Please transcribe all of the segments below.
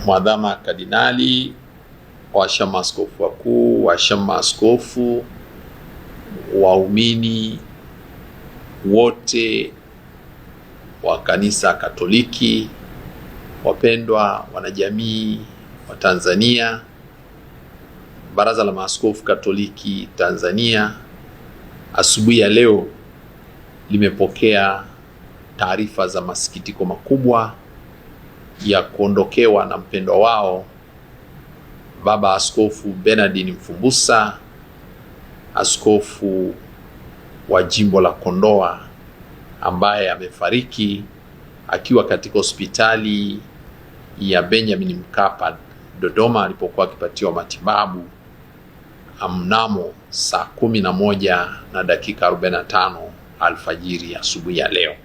Mwadhama Kardinali, washama maaskofu wakuu, washama maaskofu, waumini wote wa Kanisa Katoliki, wapendwa wanajamii wa Tanzania, Baraza la Maaskofu Katoliki Tanzania asubuhi ya leo limepokea taarifa za masikitiko makubwa ya kuondokewa na mpendwa wao Baba Askofu Bernardin Mfumbusa, askofu wa jimbo la Kondoa, ambaye amefariki akiwa katika hospitali ya Benjamin Mkapa Dodoma alipokuwa akipatiwa matibabu mnamo saa 11:45 alfajiri asubuhi ya leo.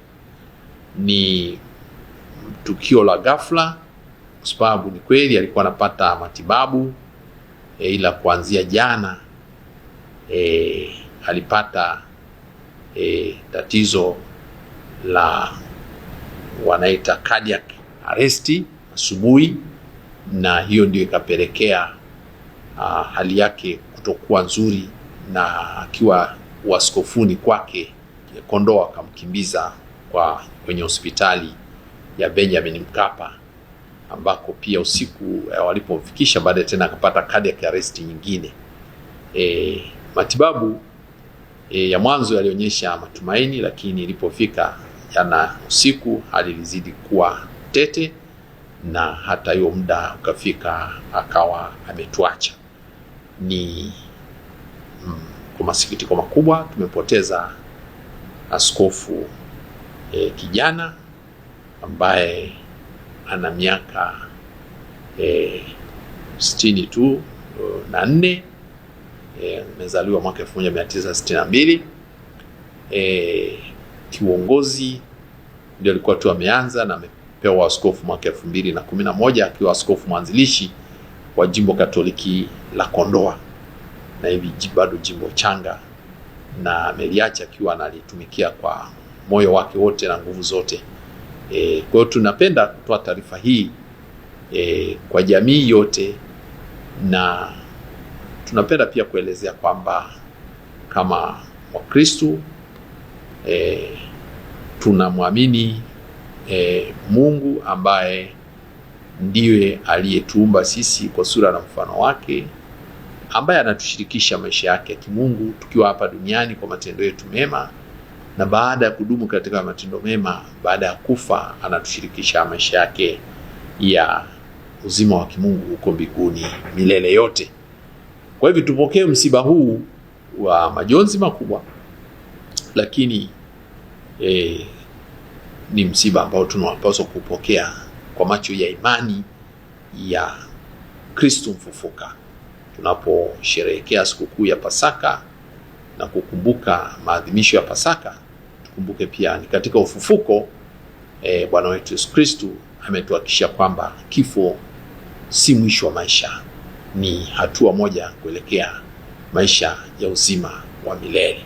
Ni tukio la ghafla kwa sababu ni kweli alikuwa anapata matibabu ila kuanzia jana alipata tatizo la wanaita cardiac arrest asubuhi, na hiyo ndio ikapelekea hali yake kutokuwa nzuri, na akiwa uaskofuni kwake Kondoa akamkimbiza kwenye hospitali ya Benjamin Mkapa ambako pia usiku walipomfikisha baadaye tena akapata cardiac arrest nyingine. Matibabu ya mwanzo yalionyesha matumaini, lakini ilipofika jana usiku hali ilizidi kuwa tete, na hata hiyo muda ukafika akawa ametuacha. Ni kwa masikitiko makubwa tumepoteza askofu kijana ambaye ana miaka 64 tu na 4, amezaliwa mwaka 1962. Kiuongozi ndio alikuwa tu ameanza na amepewa askofu mwaka 2011 akiwa askofu mwanzilishi wa jimbo Katoliki la Kondoa, na hivi bado jimbo changa, na ameliacha akiwa analitumikia kwa moyo wake wote na nguvu zote. Kwa hiyo tunapenda kutoa taarifa hii kwa jamii yote, na tunapenda pia kuelezea kwamba kama Wakristo tunamwamini Mungu ambaye ndiye aliyetuumba sisi kwa sura na mfano wake, ambaye anatushirikisha maisha yake ya kimungu tukiwa hapa duniani kwa matendo yetu mema, na baada ya kudumu katika matendo mema, baada ya kufa, anatushirikisha maisha yake ya uzima wa kimungu huko mbinguni milele yote. Kwa hivyo tupokee msiba huu wa majonzi makubwa, lakini ni msiba ambao tunapaswa kupokea kwa macho ya imani ya Kristo mfufuka. Tunaposherehekea sikukuu ya Pasaka na kukumbuka maadhimisho ya Pasaka, tukumbuke pia ni katika ufufuko Bwana wetu Yesu Kristo ametuhakikishia kwamba kifo si mwisho wa maisha, ni hatua moja kuelekea maisha ya uzima wa milele.